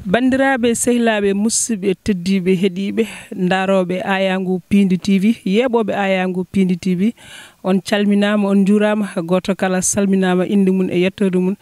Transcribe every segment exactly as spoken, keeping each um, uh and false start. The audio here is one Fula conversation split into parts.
Banndiraaɓe, sehilaaɓe, musidɓe teddiiɓe, heɗiiɓe, ndarooɓe aayaangu Piindi T V, yeeɓooɓe aayaangu Piindi T V, on calminaama, on njuuraama, gooto kala salminaama innde mum e yettoode mum.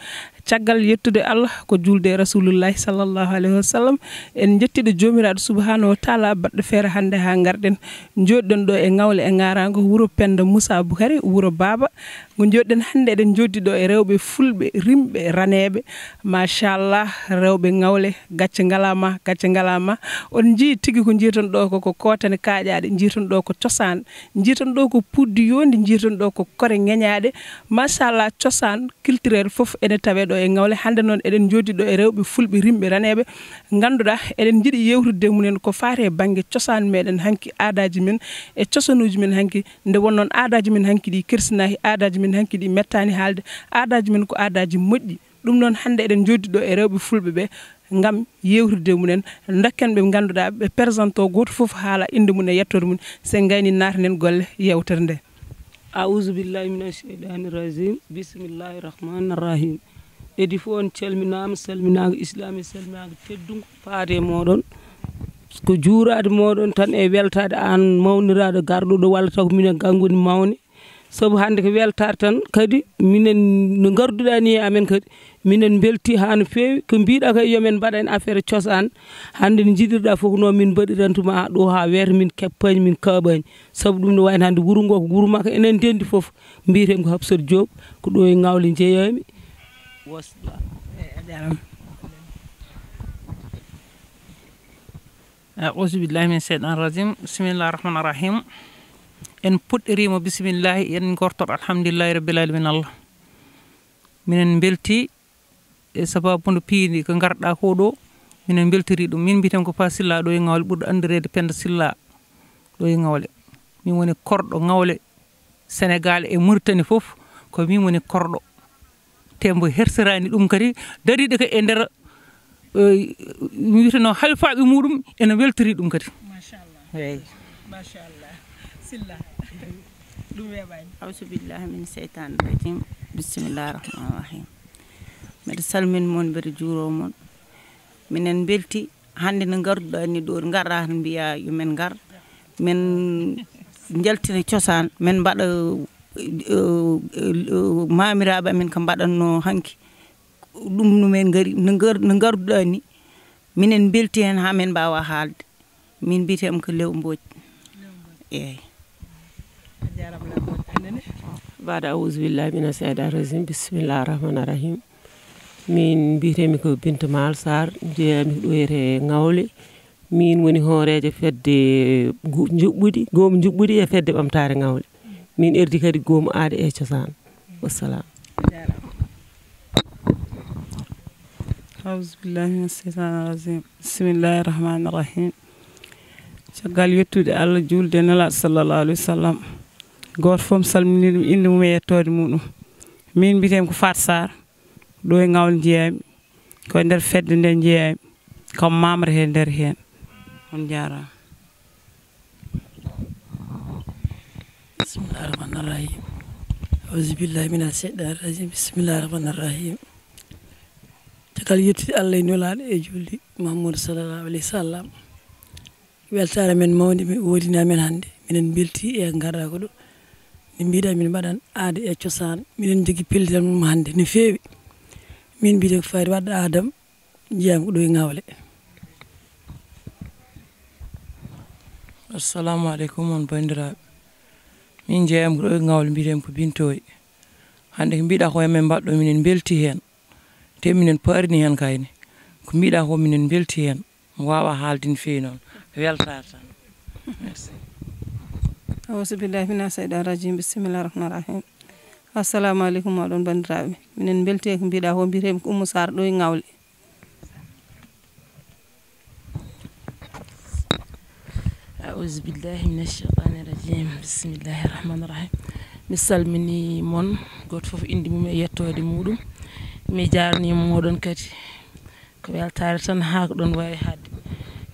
Caggal yettude Allah, ko juulde e Rasulullahi sallallahu alayhi wa sallam, en njettiiɗo Joomiraaɗo subhaanahu wa taala, baɗɗo feere hannde haa ngarɗen, njooɗiɗen ɗo e Ŋawle e Ŋaaraango, wuro Pennda Muusa Bukari, wuro Baaba. Ngo njooɗiɗen hannde, eɗen njooɗii ɗo e rewɓe fulɓe, rimɓe, raneeɓe. Machallah, rewɓe Ŋawle, gacce ngalaama, gacce ngalaama. On njii tigi ko njiiton ɗo ko, ko kootane kaaƴaaɗe, njiiton ɗo ko cosaan, njiiton ɗo ko puɗdi yoondi, njiiton ɗo ko kore ŋeñaaɗe. Machallah, cosaan culturel fof ene tawee ɗo e Ŋawle. Hannde noon eɗen njooɗii ɗo e rewɓe fulɓe, rimɓe, raneeɓe, ngannduɗaa eɗen njiɗi yeewtidde e mumen ko faati e bannge cosaan meɗen hanki, aadaaji men e cosanuuji men hanki. Nde wonnoo aadaaji men hanki ɗi kersinaaki, aadaaji men hanki ɗi mettaani haalde, aadaaji men ko aadaaji moƴƴi. Ɗum noon hannde eɗen njooɗii ɗo e rewɓe fulɓe ɓe ngam yeewtidde e mumen, ndokken ɓe ngannduɗaa ɓe présente o, gooto fof haala innde mum e yettoode mum, so en ngayni naatanen golle yeewtere nde. Auzu billahi mina sheytani rajim. Bismillahi rahmani rahim. Edi fof on calminaama, salminaango islaam e salminaango teddungo faade e mooɗon. Ko juuraade mooɗon tan e weltaade aan mawniraaɗo garɗo ɗo, walla taw ko minen gangoni mawne. Sabu hannde ko weltaare tan kadi minen no ngarduɗaa ni e amen kadi. Minen mbelti haa no feewi. Ko mbiɗa kay yo men mbaɗan affaire cosaan. Hannde no njiɗirɗaa fof ko noon min mbaɗirantuma ɗo haa weeta, min keppaani, min kaaɓaani. Sabu ɗum no wayno hannde wuro ngo ko wuro makko, enen ndenndi fof. Mbiyetee ko Hafsat Diop, ko ɗo e Ŋawle njeyaami. Wassalam. Auzu billahi min sheytan rajim. Bismillahi rahmani rahim. En puɗɗiriima bismillahi, en ngortoto alhamdulillahi rabbil alamin Allah. Minen mbelti e sababu no piindi ko ngarɗaa ko ɗo. Minen mbeltiri ɗum. Min mbiyetee ko Pa Silla ɗo e Ŋawle, ɓurɗo anndireede Pennda Silla ɗo e Ŋawle. Min woni korɗo Ŋawle, Senegal e Mauritanie fof, ko min woni korɗo. Te mbo hersiraani ɗum kadi, dariiɗo ko e nder, eh, mi wiyeteno halifaaɓe muɗum ene weltori ɗum kadi. Machallah. Eeyi. Machallah. Silla. Ɗum weeɓaani. Auzu billahi min sheytani rajim. Bismillahi rahmani rahim. Mbeɗa salmin mon, mbeɗa juuro mon. Minen mbelti hannde no ngarduɗaa ni ɗo, ngarɗaa tan mbiyaa yo men ngar. Men njaltina cosaan, men mbaɗa, eh, eh, eh, maamiraaɓe amen ko mbaɗatnoo hanki. Ɗum no men ngari, no ngar-, no ngarduɗaa ni. Minen mbelti heen haa men mbaawa haalde. Min mbiyetee ko Lew Mbodj. Eeyi. A jaaraama, Lew Mbodj. Aan ne? Baada auzu billahi mina sheytani rajim. Bismillahi rahmani rahim. Min mbiyetee-mi ko Binta Maal Sarr, njeyaami ɗo e Ŋawle. Min woni hooreejo fedde ngu-, njuɓɓudi, goomu njuɓɓudi e fedde ɓamtaare Ŋawle. Min erdi kadi goomu aada e cosaan. Wassalam. Auzu billahi mina sheytani rajim. Bismillahi rahmani rahim. Caggal yettude Allah, juulde e Nelaaɗo sallallahu alayhi wa sallam, gooto fof mi salminii ɗum innde mum e yettoode muɗum. Min mbiyetee-mi ko Faat Sarr, ɗo e Ŋawle njeyaami, ko e nder fedde nde njeyaami, ko membre he nder heen. On njaaraama. Bismillahi rahmani rahim. Auzu billahi mina sheytani rajim. Bismillahi rahmani rahim. Caggal yettude Allah e Nulaaɗo e juulde Muhammadu sallallahu alayhi wa sallam. Weltaare men mawnde, mi woodini amen hannde. Minen mbelti e ngarɗaa ko ɗo. Nde mbiɗa min mbaɗan aada e cosaan. Minen njogii pellital mum hannde no feewi. Min mbiyetee ko Fayda Wade Adam, njeyaami ko ɗo e Ŋawle. Assalamu aleykum, on banndiraaɓe. Min njeyaami ko ɗo e Ŋawle, mbiyetee-mi ko Bintoye. Hannde ko mbiɗa ko e men mbaɗɗo, minen mbelti heen. Te minen paarini heen kayne. Ko mbiɗa ko minen mbelti heen. Mi waawa haalde no feewi noon. Weltaare tan. Merci. Auzu billahi mina sheytani rajim. Bismillahi rahmani rahim. Assalamu aleykum, oɗon banndiraaɓe. Minen mbelti e ko mbiɗa ko, mbiyetee-mi ko Oumou Sarr ɗo e Ŋawle. Auzu billahi mina sheytani rajim. Bismillahi rahmani rahim. Mi salminii mon, gooto fof innde mum e yettoode muɗum. Mi jaarniima mooɗon kadi. Ko weltaare tan haa ko ɗoon waawi haaɗde.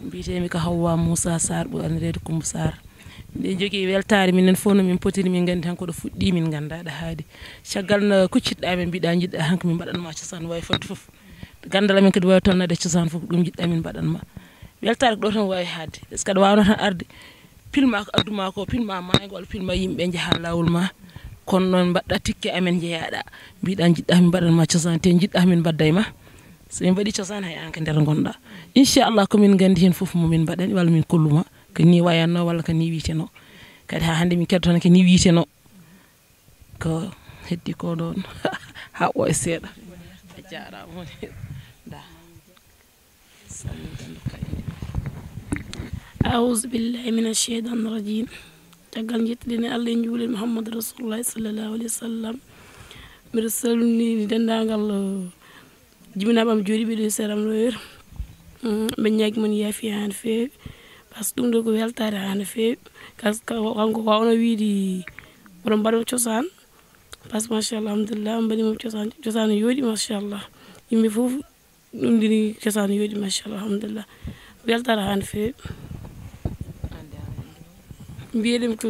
Mbiyetee-mi ko Hawwa Muusa Sarr, ɓuri anndireede Kummba Sarr. Min jogii weltaare, minen fof no min potiri, min nganndi tan ko ɗo fuɗɗii, min nganndaa ɗo haaɗi. Caggal no kuccitɗaa men, mbiɗaa njiɗɗaa tan ko min mbaɗanma cosaan, waawi fodde fof. Ganndal amen kadi waawi tolnaade cosaan fof, ko ɗum njiɗɗaa min mbaɗanma. Weltaare ko ɗo tan waawi haaɗde, est-ce que aɗa waawno tan arde, pilma ko addu ma ko, pilma maaygo walla pilma yimɓe njaha laawol ma. Kono noon mbaɗɗa tikke amen njeyaɗa, mbiɗa njiɗɗa min mbaɗanma cosaan te njiɗɗa min mbadda e ma. So min mbaɗi cosaan, hay an ko nder ngonɗa. Inchallah, ko min nganndi heen fof mo min mbaɗani walla min kolluma ko ni wayanno walla ko ni wiyeteno. Kadi haa hannde min keɗoto tan ko ni wiyeteno. Ko heddi ko noon. Haa o e seeɗa. A jaaraama. Da. Auzu billahi mina sheytaani rajim. Caggal njettude ne Allah, en njuuli Muhammadu Rasulullahi sallallahu alaihi wasallam. Mbiɗa salmini denndaangal, uh, jibinaaɓe am jooɗiiɓe ɗo e seram loyer. Mm, mbe ñaagi mon yaafi haa no feewi. Par ce que ɗum ɗo ko weltaare haa no feewi. Par ce que kanko ko wawno wiide oɗon mbaɗa cosaan. Par ce que machallah, alhamdulillah, on mbaɗi mom cosaan, cosaan yooɗi machallah. Yimɓe fof ɗum ndini cosaan yooɗi machallah, alhamdulillah. Weltaare haa no feewi. Mbiyeɗen ko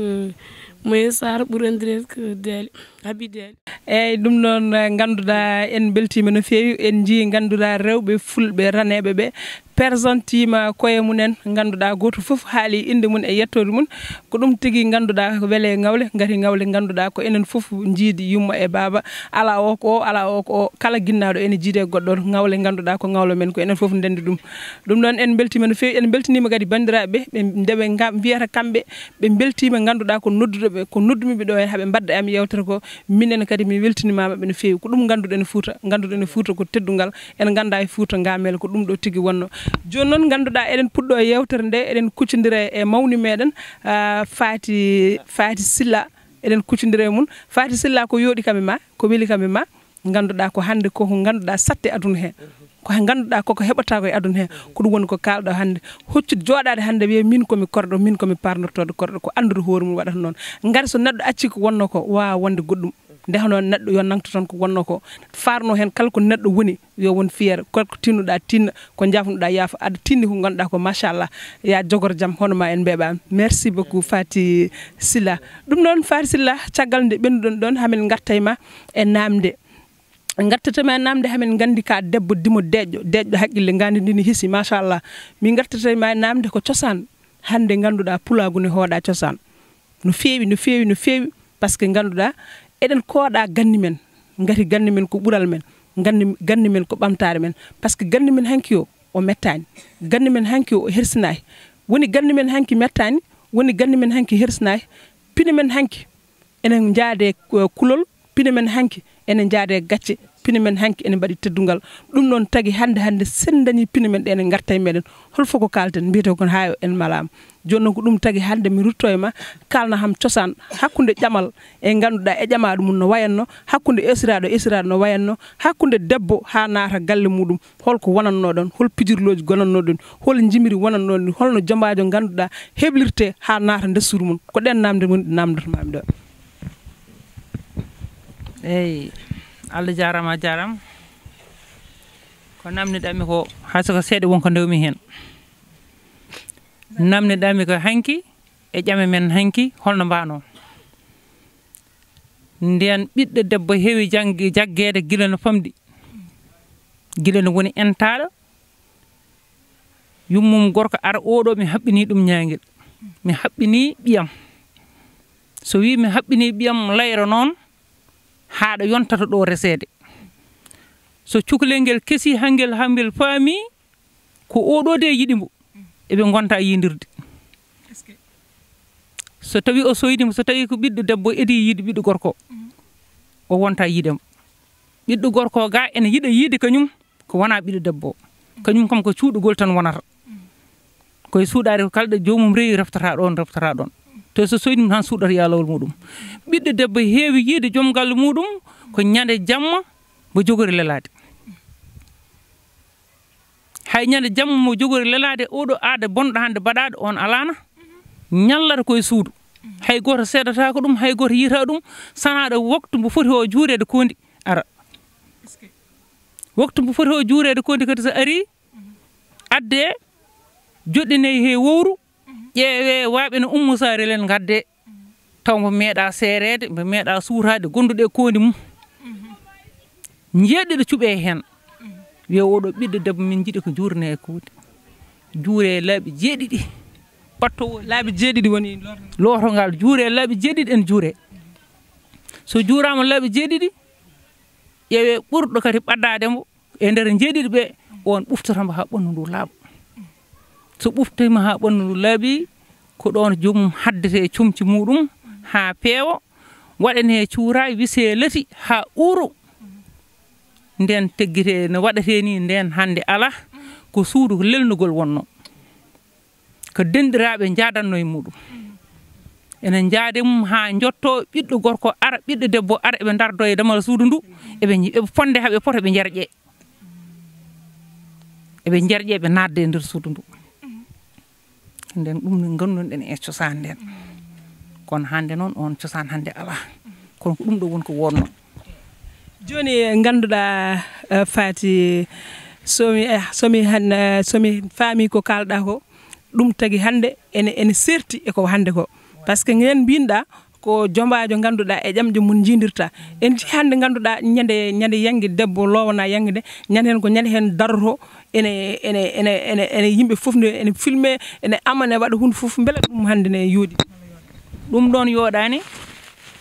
Moye Sarr, ɓuri anndireede ko Daali, Habi Daali. Eyyi, ɗum noon, eh, ngannduɗaa en mbeltiima no feewi. En njii, ngannduɗaa, rewɓe fulɓe raneeɓe ɓe persantiima koye mumen. Ngannduɗaa gooto fof haali innde mum e yettoode mum. Ko ɗum tigi ngannduɗaa ko wele ŋawle, ngati ŋawle ngannduɗaa ko enen fof njiidi yumma e baaba. Alaa o ko o, alaa o ko o. Kala ginnaaɗo ene jiidi e goɗɗo. Ŋawle ngannduɗaa ko ŋawle men, ko enen fof ndenndi ɗum. Ɗum noon en mbeltiima no feewi. En mbeltiniima kadi banndiraaɓe ɓe, nde ɓe ngam mbiyata kamɓe, ɓe mbeltiima ngannduɗaa ko nodduɗo ɓe, ko noddumi ɓe ɗo heen haa ɓe mbadda e am yewtere ko. Minen kadi min weltinimaama ɓe no feewi. Ko ɗum ngannduɗen e Fuuta, ngannduɗen e Fuuta ko teddungal. En nganndaa e Fuuta Ngamel ko ɗum ɗo tigi wonno. Jooni noon ngannduɗaa eɗen puɗɗo yewtere nde, eɗen kuccondira e mawni meɗen, ah, Faati, Faati Silla. Eɗen kuccondira e mum. Faati Silla, ko yooɗi kam e ma, ko weli kam e ma, ngannduɗaa ko hannde ko ko ngannduɗaa satte aduna he. Ko he ngannduɗaa koko heɓata ko e aduna he. Ko ɗum woni ko kaalɗo hannde. Hoccude jooɗaade hannde wiye min ko mi korɗo, min ko mi parnortooɗo korɗo, ko anndude hoore mum waɗata noon. Ngati so neɗɗo acci ko wonno ko, waawa wonde goɗɗum. Nde hono neɗɗo yo nangto tan ko wonno ko, farno heen kala ko neɗɗo woni, yo won fier, kala ko tinnuɗaa tinna, ko jaafnuɗaa yaafa, aɗa tinni ko ngonɗaa ko, machallah. Ya jogor jam, hono ma en mbeeɓaama. Merci beaucoup, Faty Sylla. Ɗum noon, Faty Sylla, caggal nde ɓennuɗon ɗoon, hamin ngarta e ma e naamnde. Ngartata ma e naamnde, hamin nganndi ka debbo dimo deeƴɗo, deeƴɗo haqqille, ngaandi ndi ne hisi, machallah. Min ngartata e ma e naamnde ko cosaan. Hannde ngannduɗaa pulaagu ne hooɗa cosaan. No feewi, no feewi, no feewi, par ce que ngannduɗaa eɗen kooɗa ganni men, ngati ganni men ko ɓural men, ganni, ganni men ko ɓamtaare men, par ce que ganni men hanki o, o mettaani, ganni men hanki o, o hersinaaki, woni ganni men hanki mettaani, woni ganni men hanki hersinaaki, pine men hanki enen njaade, eh, kulol, pine men hanki ene njaade gacce, pine men hanki ene mbaɗi teddungal. Ɗum noon tagi hannde, hannde sen dañi pine men ɗe ene ngarta e meɗen. Hol fof ko kaalten, mbiyete kon haa en malaama. Jooni noon ko ɗum tagi hannde mi rutto e ma, kaalna ham cosaan hakkunde ƴamal e ngannduɗaa e ƴamaaɗo mum no wayanno, hakkunde esiraaɗo e esiraaɗo no wayanno, hakkunde debbo haa naata galle muɗum, holko wonannoɗon, hol pijirlooji gonannoɗon, hol njimiri wonannoɗon, holno jombaajo ngannduɗaa heblirte haa naata nder suudu mum. Ko ɗeen naamnde woni ɗe naamndoto maami ɗo. Eyi, Allah jaaraama, a jaaraama. Ko naamniɗami ko, hay so ko seeɗa won ko ndewmi heen. Naamniɗami ko hanki, e ƴame men hanki, holno mbaano? Ndeen ɓiɗɗo debbo heewi janngi-, jaggeede gila no famɗi, gila no woni entaaɗo, yummum gorko ara oɗo, mi haɓɓini ɗum ñaangel, mi haɓɓini ɓiyam. So wii mi haɓɓini ɓiyam, layra noon haaɗo yontata ɗo reseede. So cukalel ngel kesi, hangel, hangel faami, ko oɗo de yiɗi mbo, eɓe ngonta yiidirde. So tawi o soydi mo, so tawi ko ɓiɗɗo debbo edi yiide ɓiɗɗo gorko, o wonta yiide mo. Ɓiɗɗo gorko ga ene yiɗa yiide kañum ko wona ɓiɗɗo debbo. Kañum kam ko cuuɗugol tan wonata. Koye suuɗaare ko kala ɗo joomum rewi reftata ɗon, reftata ɗon. To so soydi mum tan suuɗata yaa lawol muɗum. Ɓiɗɗo debbo heewi yiide joom galle muɗum ko ñande jamma mo jogori lelaade. Hay ñande jamma mo jogori lelaade, oɗo aada bonɗo hannde baɗaaɗo on alaana, ñallata koye suudu. Hay gooto seedata ko ɗum, hay gooto yiyata ɗum, sanaaɗo waktu mbo foti o juureede kondi ara. Waktu mbo foti o juureede kondi kadi so ari, adde joɗɗiney he wowru, Ƴeewe waaɓe no ummo saare len ngadde, taw mbo meeɗa seereede, mbo meeɗa suuraade, gonduɗe e koondi mum. Njeeɗiɗo cuɓe heen. Wiya oɗo ɓiɗɗo debbo min njiɗi ko juurne e kuude. Juure laabi jeeɗiɗi. Patto woni laabi jeeɗiɗi woni looto ngal. Juure laabi jeeɗiɗi en juure. So juuraama laabi jeeɗiɗi, ƴeewe ɓurɗo kadi ɓaddaade mbo e nder jeeɗiɗi ɓe, on ɓuftoto mbo haa ɓanndu ndu laaɓa. So ɓuftiima haa ɓanndu ndu laaɓi, ko ɗoon joomum haddete e comci muɗum haa peewa, waɗane cuuraay, wisee lati haa uuro. Nden teggite no waɗatee nii, nden hannde alaa, ko suudu lelnugol wonnoo. Ko denɗiraaɓe njaadatnoo e muɗum. Ene njaade mum haa njottoo ɓiɗɗo gorko ara, ɓiɗɗo debbo ara, eɓe ndardoo e damal suudu ndu, eɓe nji-, eɓe ponde haa ɓe pota, ɓe njerƴee. Eɓe njerƴee, ɓe naatde e nder suudu ndu. Nden ɗum no ngannduɗen e cosaan nden. Kono hannde noon, oon cosaan hannde alaa. Kono ko ɗum ɗo woni ko wonnoo. Jooni, ngannduɗaa, eh, Faati, so mi, eh, so mi han-, eh, so mi faami ko kaalɗaa ko, ɗum tagi hannde ene, ene serti e ko hannde ko. Parce que ngeen mbinɗaa ko jombaajo ngannduɗaa e ƴamƴo mum njiidirta. En njii hannde ngannduɗaa ñande, ñande yannge debbo loowana yannge nde, ñande heen ko ñande heen daroto, ene, ene, ene, ene, ene yimɓe fof nde, ene filme, ene amane waɗa huunde fof, mbele ɗum hannde ne yooɗi? Ɗum ɗoon yooɗaani,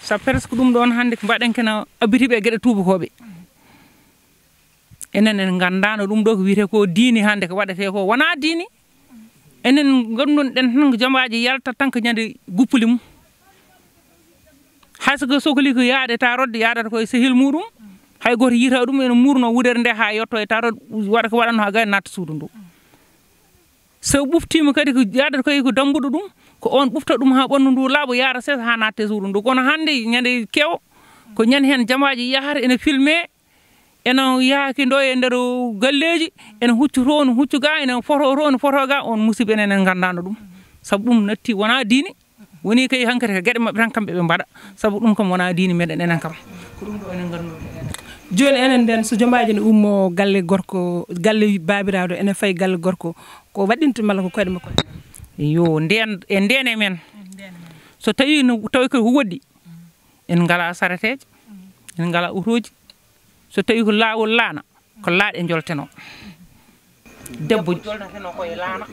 sa presque ɗum ɗoon hannde ko mbaɗen kena abbiti ɓe geɗe tuubakooɓe. Enen en nganndaano ɗum ɗo ko wiyetee ko diini hannde ko waɗetee ko wonaa diini. Enen ngannduɗen tan ko jambaaji yalta tan ko ñande guppuli mum. Hay so ko sokli ko yaade ta rodde, yaadata ko e sehil muɗum. Hay gooto yiyata ɗum ene muurno wudere nde haa yotto e ta rodde, waɗa ko waɗanno haa gay natta suudu ndu. So ɓuftiima kadi ko yaadata ko e ko dambuɗo ɗum, ko on ɓufta ɗum haa ɓanndu ndu laaɓa, yaara seesa haa natta e suudu ndu. Kono hannde ñande kewo, ko ñande heen jambaaji yahata ene filme, ene yaaki ɗo e nder galleeji, ene huccu toon, huccu ga, ene foto toon, foto ga, on musiba enen en nganndaano ɗum. Sabu ɗum natti wonaa diine, woni kay hankadi ko geɗe maɓɓe tan kamɓe ɓe mbaɗa, sabu ɗum kam wonaa diine meɗen enen kam. Ko ɗum ɗo enen ngannduno. Jooni enen nden so jombaajo ne ummo galle gorko, galle baabiraaɗo ene fayi galle gorko, ko waɗɗinta malla ko koyɗe makko? Yo, nden, e nden e men. So tawi no, tawi ko woɗɗi, en ngala sareteeje, en ngala otooji. So tawi ko laawol laana, ko laaɗe njolteno. Debbo jolnateno ko e laana.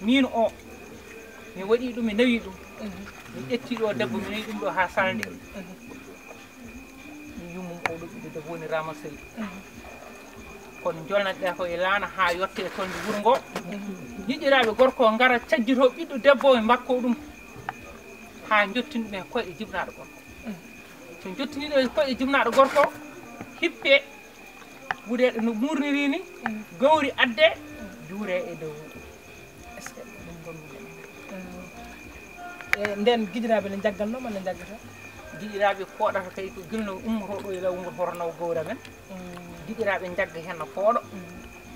Min o, mi waɗi ɗum, mi nawi ɗum. Mi ƴetti ɗo debbo, mi nawi ɗum ɗo haa salnde. Mi yummum ko ɗo ɓiɗɗo debbo woni Rama Sey. Kono jolnatɗe ko e laana haa yotte e toñde wuro ngo. Giƴiraaɓe gorko ngara cajjito ɓiɗɗo debbo e mbakko ɗum. Haa jottin ɗum e koyɗe jibnaaɗo gorko. So jottiniiɗo e koyɗe jibnaaɗo gorko, hippe wudeede no muurniri ni, gawri adde, juure e dow. Est-ce que ɗum ɗon ɗum? E nden giƴiraaɓe ne njaggatnoo malla njaggata? Giƴiraaɓe pooɗata kay ko gilno ummotoo ɗo e law ngol hoto naw gawri amen. Giƴiraaɓe njagga heen no pooɗo.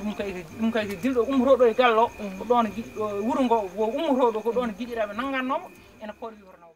Ɗum kay ko, ɗum kay ko gilɗo ummotoo ɗo e gallo, ko ɗoon giƴ-, ɗo wuro ngo, wo ummotoo ɗo, ko ɗoon giƴiraaɓe nanngatnoo mo, ene pooɗo wi hoto naw.